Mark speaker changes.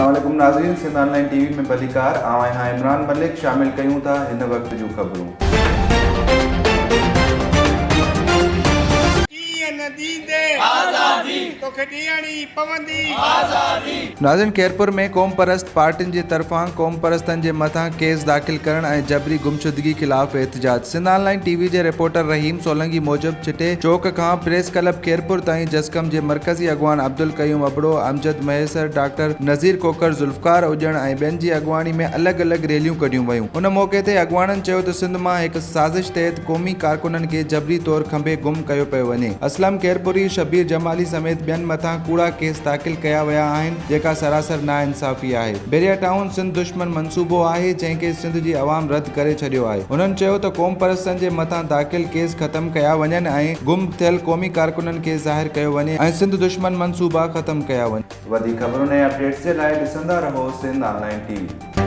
Speaker 1: السلام عليڪم ناظرين سنڌ آن لائين ٽي وي ۾ ڀليڪار آئون آهيان عمران ملڪ شامل ڪيون ٿا هن وقت جون خبرون.
Speaker 2: ڪيئن نه ڏيندي آزادي توکي ڏيڻي پوندي آزادي.
Speaker 1: ناظرين خيرپور ۾ قومپرست پارٽين جي طرفان قومپرستن جي مٿان ڪيس داخل ڪرڻ ۽ جبري گمشدگي خلاف احتجاج سنڌ آن لائين ٽي وي جي رپورٽر رحيم سولنگي موجب ڇٽي چوڪ کان پريس ڪلب خيرپور تائين جسقم جي مرڪزي اڳواڻ عبدالقيوم ابڙو، امجد مهيسر، ڊاڪٽر نذير کوکر، ذوالفقار اڄڻ ۽ ٻين جي اڳواڻي ۾ الڳ الڳ ريليون ڪڍيون ويون. ان موقعي تي اڳواڻن چيو ته سنڌ مان هڪ سازش تحت قومي ڪارڪنن کي جبري طور کنڀي گم ڪيو پيو وڃي. اسلم خيرپوري، شبير جمالي سميت ٻين مٿان ڪوڙا ڪيس داخل ڪيا ويا آهن جيڪا سراسر ناانصافي آهي. بحريا ٽائون سنڌ دشمن منصوبو آهي جنهن کي سنڌ جي عوام رد ڪري ڇڏيو آهي. هنن چيو ته قومپرستن جي مٿان داخل ڪيس ختم ڪيا وڃن ۽ گم ٿيل قومي ڪارڪنن کي ظاهر ڪيو وڃي ۽ سنڌ دشمن منصوبا ختم ڪيا وڃن. وڌيڪ خبرن ۽ اپڊيٽس جي لاء ڏسندا رهو سنڌ آن لائين ٽي وي.